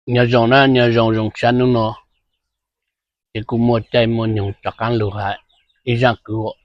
Nyob zoo na, nyob zoo zoo sab hnub no, ces kuj muaj caij muaj nyoog rov qab lug has ib zaaj kwv huam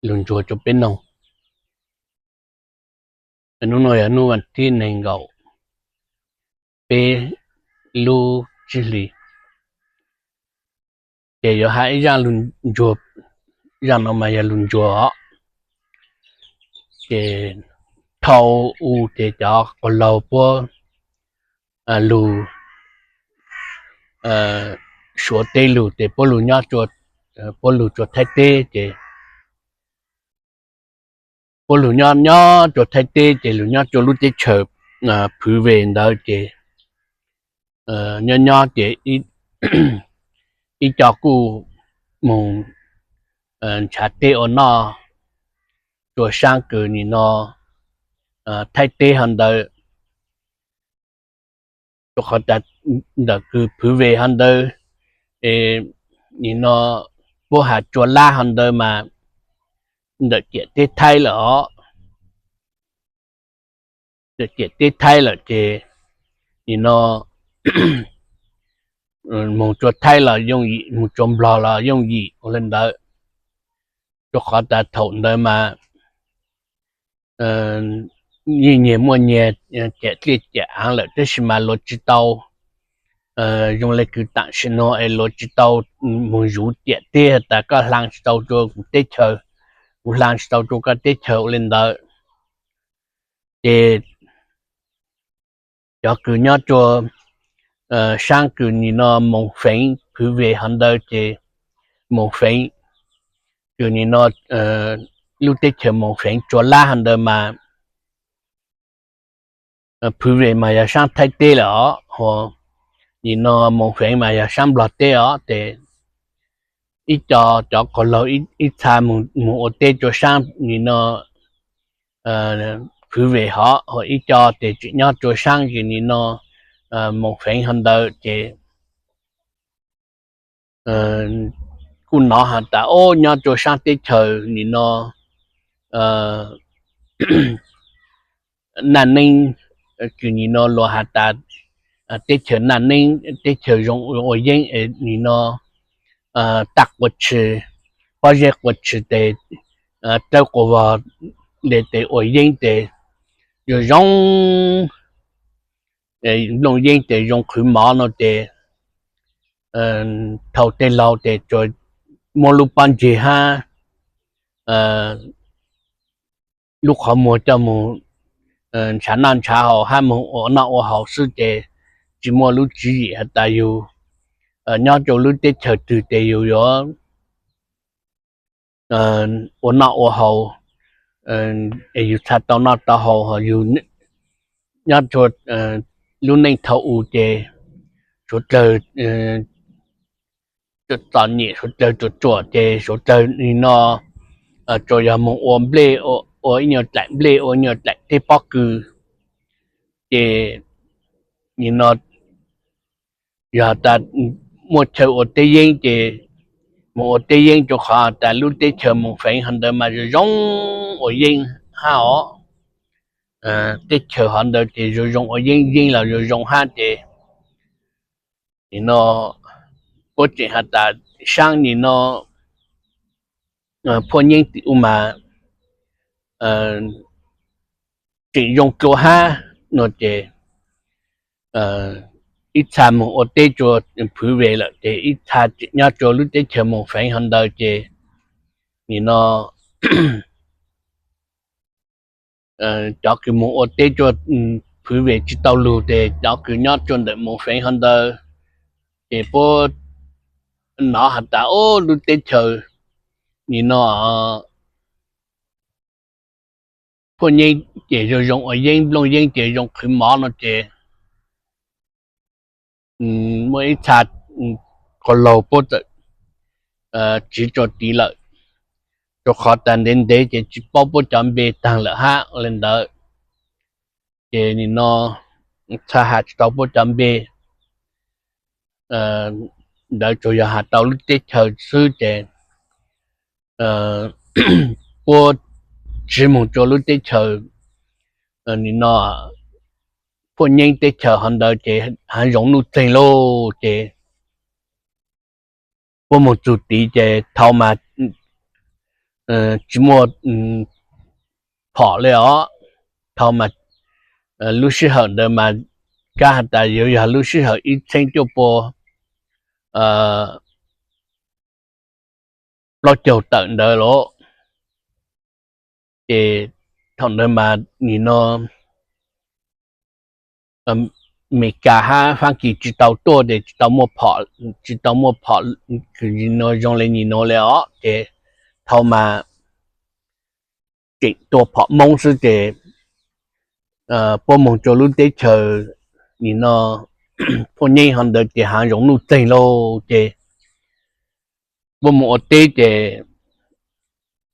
lug ntsuag rua peb noog. Hnub no yog hnub vas thib neeg nkaum peb lub tsib hlis, ces yuav has ib zaaj lug ntsuag, zaaj no mas yog lug ntsuag os. Ces thaum u ces cov quas laug puab lug Suav teb lug ces puab lug nyob, puab lug tsua Thaib teb ces puab lug nyob nyob tsua Thaib teb ces lug nyob tsua lub teb chaws Phwv Ves ntawd ces nyob nyob ces ib co kuj moog nrhav teb ua noj tsua saab kws nim no Thaib teb hov ntawd. Rua qhov tas ntawm kws Phwv Ves hov ntawd, nim no puab has tsua Lab hov ntawd mas ntawm ciam teb Thaib lawm os. Ntawm ciam teb Thaib lawm ces nim no moog tsua Thaib los yooj yim, moog tsua Nplog los yooj yim ua le ntawd. Rua qhov tas thaum ntawd mas yeej nyias muaj nyias ciam teb ciam aav lawm tab sis mas luas tsi tau zoo le kws taam sim nuav es luas tsi tau moog zuv ciam teb has tas koj hlaa tsi tau tsua kuv teb chaws, kuv hlaa tsi tau tsua koj teb chaws ua le ntawd. Ces cov kws nyob tsua saab kws nim no Moos Feev Phwv Ves hov ntawd ces Moos Feev, kws nim no lub teb chaws Moos Feev tsua Lab hov ntawd mas Phwv Ves mas yog saab Thaib teb lawm os, nim no Moos Feev mas yog saab Nplog teb os. Ces ib co cov quas laug ib txha moog ua teb tsua saab nim no Phwv Ves hov, ib co ces tseem nyob tsua saab kws nim no Moos Feev hov ntawd ces kuj nov has tas o nyob tsua saab teb chaws nim no Naj Neeb, kws nim no luas has tas teb chaws Naj Neeb teb chaws zoo ua yeeb, nim no taj quas tshis, pob zeb quas tshis tes, dawb quas vog, le tes ua yeeb tes zoo zoo, nplooj yeeb tes zoo qhwv mov no ces thaum tej laug tes tsuas muab lub pob ntseg hab lub qhov muag coj moog nrhav noj nrhav haus hab moog ua noj ua haus xwb ces tsis muaj lub tswv yim has tas yug nyob rua lub teb chaws twg tes yug yuav ua noj ua haus es yug txhaj tau noj tau haus. Yug nyob rua lub neej thaum u ces suav dlawg txom nyem, suav dlawg ruam ruam ces suav dlawg nim no tsuas yog moog ua nplej, ua ib nyuag dlaim nplej, ua ib nyuag dlaim teb pob kws ces nim no yog tas muaj chaw ua teb yeeb ces moog ua teb yeeb rua qhov tas lub teb chaws Moos Feev hov ntawd mas zoo zoo ua yeeb hab os. Teb chaws hov ntawd ces zoo zoo ua yeeb, yeeb los zoo zoo hab ces nim no puab tseem has tas saab nim no phua nyeeb tim u mas tseem zoo dlua hab no ces ib txha moog ua teb tsua Phwv Ves lawm ces ib txha tseem nyob tsua lub teb chaws Moos Feev hov ntawd ces nim no cov kws moog ua teb tsua Phwv Ves tsis tau lug tes cov kws nyob tsua ntawm Moos Feev hov ntawd ces puab nov has tas o lub teb chaws nim no phua nyeeb ces zoo zoo ua yeeb, nplooj yeeb ces zoo qhwv mov no ces muaj ib txha quas laug puab txawm tsiv tsua tid lawm, rua qhov tas ntev ntev ces tsis paub puab cov npe taag lawm hab le ntawd. Ces nim no txhaj has tsis tau puab cov npe ntawd, tsuas yog has tau lub teb chaws xwb ces puab tsiv moog tsua lub teb chaws nim no Phuaj Nyeeb teb chaws hov ntawd ces hav zoov nuj txeeg lauj ces puab moog txug tid ces thaus mas tsi muaj phom le os. Thaus mas lub sij hawm ntawd mas kab has tas yuav yog lub sij hawm ib txheeb cuaj pua plaub caug tawm ntawd los ces thaus ntawd mas nim no Amelikas hab Faab Kis tsi tau tuaj ces tsi tau muaj phom, tsi tau muaj phom kws zoo le nim no le os ces thaus mas tseem tua phom Moob xwb ces puab moog rua lub teb chaws nim no Phuaj Nyeeb hov ntawd ces hav zoov nuj txeeg lauj ces puab moog ua teb ces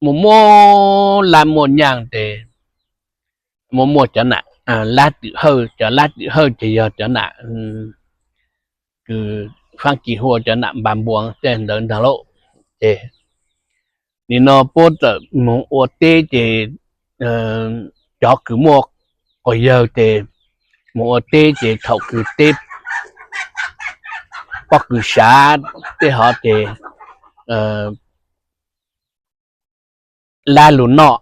muaj muaj lab muaj nyaaj ces muaj muaj cov nam lab twm hawj, cov lab twm hawj ces yog cov nam kws Faab Kis hu ua cov nam npas npuas tej ntawd ntag lauj. Ces nim no puab txawm moog ua teb ces cov kws muaj quas yawg ces moog ua teb ces thaus kws teb pob kws sav tej hov ces lab lug noj,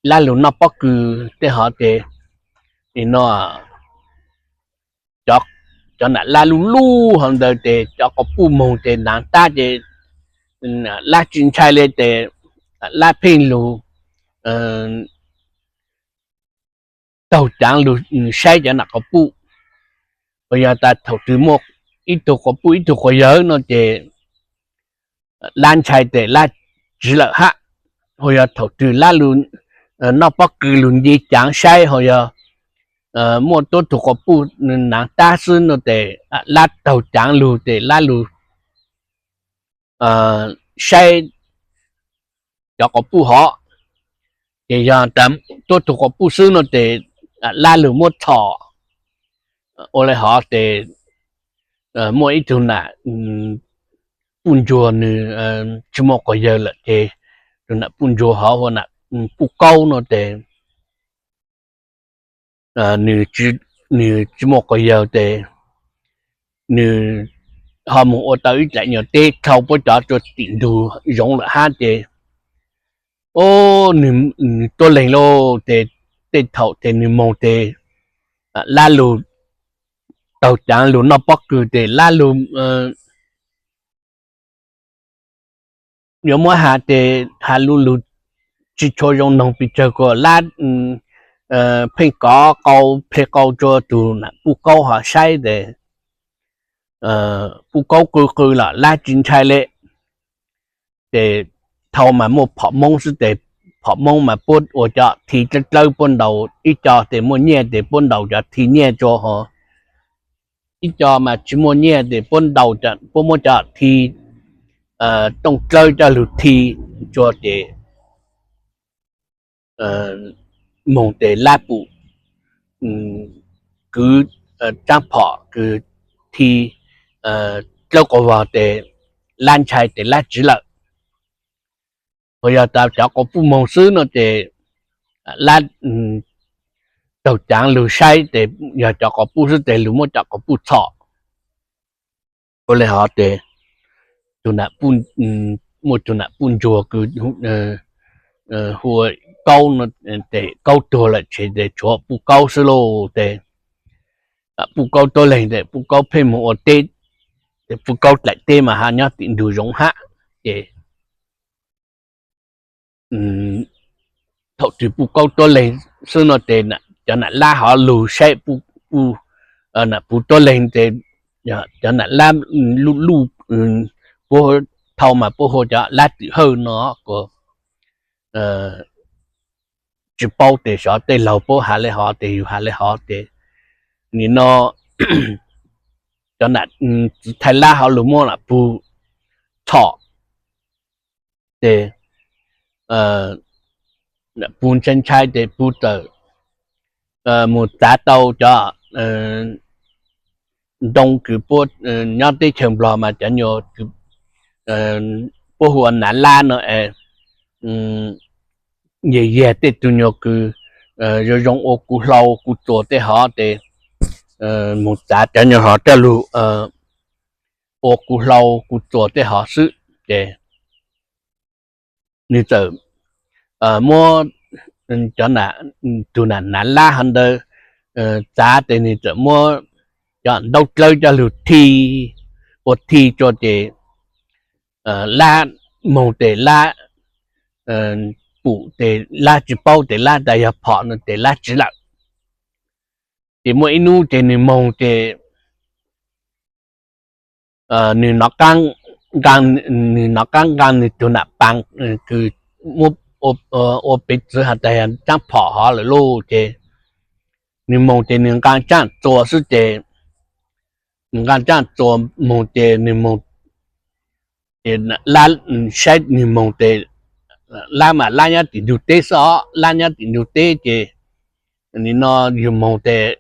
lab lug noj pob kws tej hov ces nim no cov nam lab luj luj hov ntawd ces cov quas puj moog ces naav tab ces lab tsi ntshai le ces lab pheej lug taug caav lug saib cov nam quas puj. Uas yog tas thaum twg muaj ib tug quas puj ib tug quas yawg no ces lab ntshai tes lab tsiv lawm hab. Ho yog thaum twg lab lug noj pob kws lug nce caav saib ho yog muaj tuab tug quas puj naav tab xwb no tes lab taug caav lug tes lab lug saib cov quas puj hov. Ces yog tas tuab tug quas puj xwb no tes lab lug muab txhom. Ua le hov tes muaj ib tug nam puj ntsuag nws tsi muaj quas yawg lawm ces tug nam puj ntsuag hov hu ua nam puj kaub no tes nws tsi muaj quas yawg tes nws ho moog ua tau ib dlaim nyuas teb dhau puab cov rua tim ntug zoov lawm hab ces o, nws tuab leeg lauj tes tej thaum tes nws moog tes lab lug taug caav lug noj pob kws tes lab lug yuav muab has tes has lug lug tsi tshua zoo noog pes tsawg kuas lab pheej kov qau ple qau rua tug nam puj kaub hov saib tes puj kaub qw qw los lab tsi ntshai le. Ces dhau mas muaj phom Moob xwb tes phom Moob mas puab ua cov thi dlawb dlawb puab ntaus ib co tes muaj nyiaj tes puab ntaus cov thi nyiaj rua ho ib co mas tsi muaj nyiaj tes puab ntaus, puab muab cov thi tooj dlawb coj lug thi rua ces moog tes lab pum kwv tsaab phom kws thi dlawb quas vog tes lab ntshai tes lab tsiv lawm. Ho yog tas cov quas puj moog xwb no tes lab taug caav lug saib tes yog cov quas puj xwb tes lug muab cov quas puj txhom. Ua le hov tes tug nam puj, muaj tug nam puj ntsuag kws hu ua Kaub no tes Kaub tuag lawm tseg tes tshuav puj Kaub xwb lauj tes puj Kaub tuab leeg tes puj Kaub pheej moog ua teb, puj Kaub dlaim teb mas ha nyob tim ntug zoov hab ces thaum twg puj Kaub tuab leeg xwb no tes cov nam lab hov lug saib puj, nam puj tuab leeg tes cov nam lab luj luj puab, dhau mas puab hu cov lab twm hawj no kuas tsi paub tes xyov tej laug puab has le hov tes yug has le hov tes nim no cov nam txwv thaij lab hov lug muab nam puj txhom tes puj ntshai ntshai tes puj txawm mus txav tau cov ntoo kws puab nyob teb chaws Nplog mas cov nyuas puab hu ua nav lab no es yag yag tej tug nyuas kws zoo zoo ua kuv hlau kuv txuas tej hov ces mus txav cov nyuag hov coj lug ua kuv hlau kuv txuas tej hov xwb ces nws txawm muab cov, tus nam nav lab hov ntawd txav ces nws txawm muab cov ntaub dlawb coj lug thi, ua thi tso ces lab moog ces lab pum ces lab tsis paub ces lab tas yog phom no ces lab tsiv lawm. Ces muaj ib nub ces nws moog ces nws nov qaab, nws nov qaab nqaa nws tug nam paas kws muab ua piv txwv has tas yog tsaab phom hov lawm lauj ces nws moog ces nws nqaa tsaab txuas xwb ces nws nqaa tsaab txuas moog ces nws moog ces lab saib nws moog ces lab mas lab nyob tim ntug teb xwb os, lab nyob tim ntug teb ces nim no yug moog ces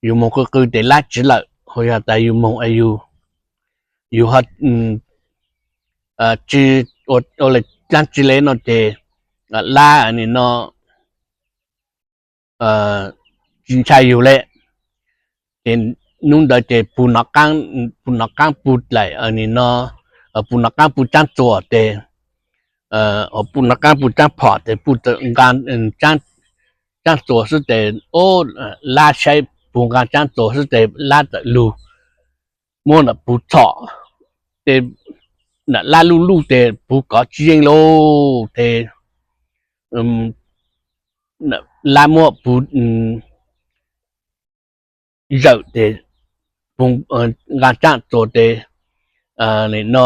yug moog qw qw ces lab tsiv lawm, hu yog tas yug moog yug ho tsi ua le dlaab tsi le no ces lab nim no tsis ntshai yug le. Ces nub ntawd ces pug nov qaab pug dlaim nim no, pug nov qaab pug tsaab txuas ces, pug nov qaab pug tsaab phom ces pug nqa tsaab txuas xwb ces lab saib pug nqa tsaab txuas xwb ces lab txawm lug muab nam pug txhom ces nam lab luj luj ces pug kov tsis yeej lauj ces lab muab pug zawm ces pug nqa tsaab txuas ces nim no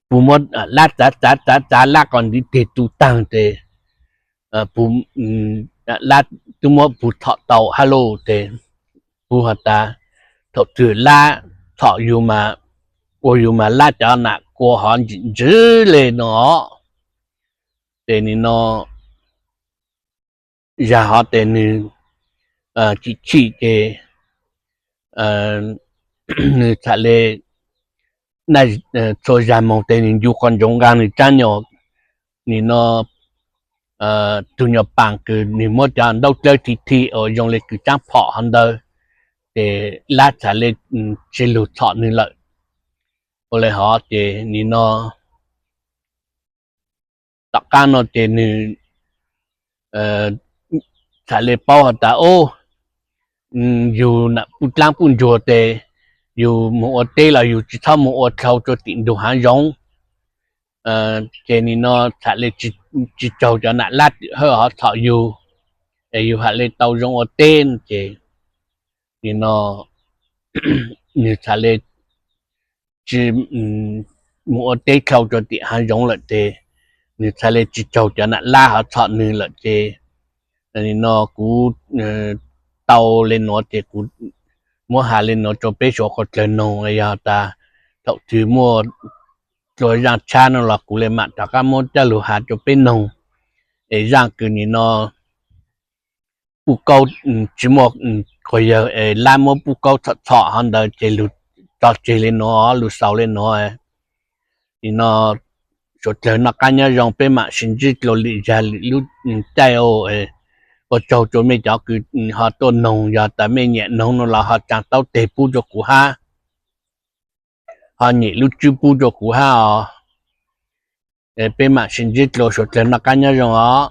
pug muab lab txav txav txav txav lab qos ntiv tig tu taag ces pug lab twb muab pug txhom tau hab lauj ces pug has tas thaum twg lab txhom yug mas ua yug mas lab cov nam kua hov ntsim ntswv le no. Ces nim no zag hov ces nws chim chim ces nws txham le txhua zag moog ces nws ncu qhov ntsoov nqaa nws tsaab nyom, nim no tug nyom paas kws nws muab cov ntaub dlawb thi thi uas zoo le kws tsaab phom hov ntawd, ces lab txham le tsi lug txhom nws lawm. Ua le hov ces nim no tom qaab no ces nws txham le paub has tas, o, yug nam puj dlaab puj ntsuag ces yug moog ua teb los yug tsi txhob moog ua dlhau rua tim ntug haav zoov. Ces nim no txham le tsi caug cov nam lab twm hawj hov txhom yug, es yug ham le tau zoo ua teb no ces nim no nws txham le tsi moog ua teb dlhau rua tim haav zoov lawm ces nws txham le tsi caug cov nam lab hov txhom nws lawm ces nim no kuv tau le nuav ces kuv muab has le nuav rua peb suav qhov dlawg noog, yog tas thaum twg muaj dlua zaaj tshab no los kuv le maam rov qab muab coj lug has rua peb noog. Es zaaj kws nim no puj kaub tsi muaj quas yawg es lab muab puj kaub txhom txhom hov ntawd ces lug tso tseg le nuav, lug xaus le nuav. Nim no suav dlawg noj qaab nyob zoo, peb maam sib ntsib dlua lwm zag lwm lub caij. Ua tsaug rua mej cov kws ho tuaj noog, yog tas mej nyiam noog no los ho tsaa taub teg pub rua kuv hab, ho nyem lub tswb pub rua kuv hab os. Peb maam sib ntsib dlua, suav dlawg noj qaab nyob zoo os.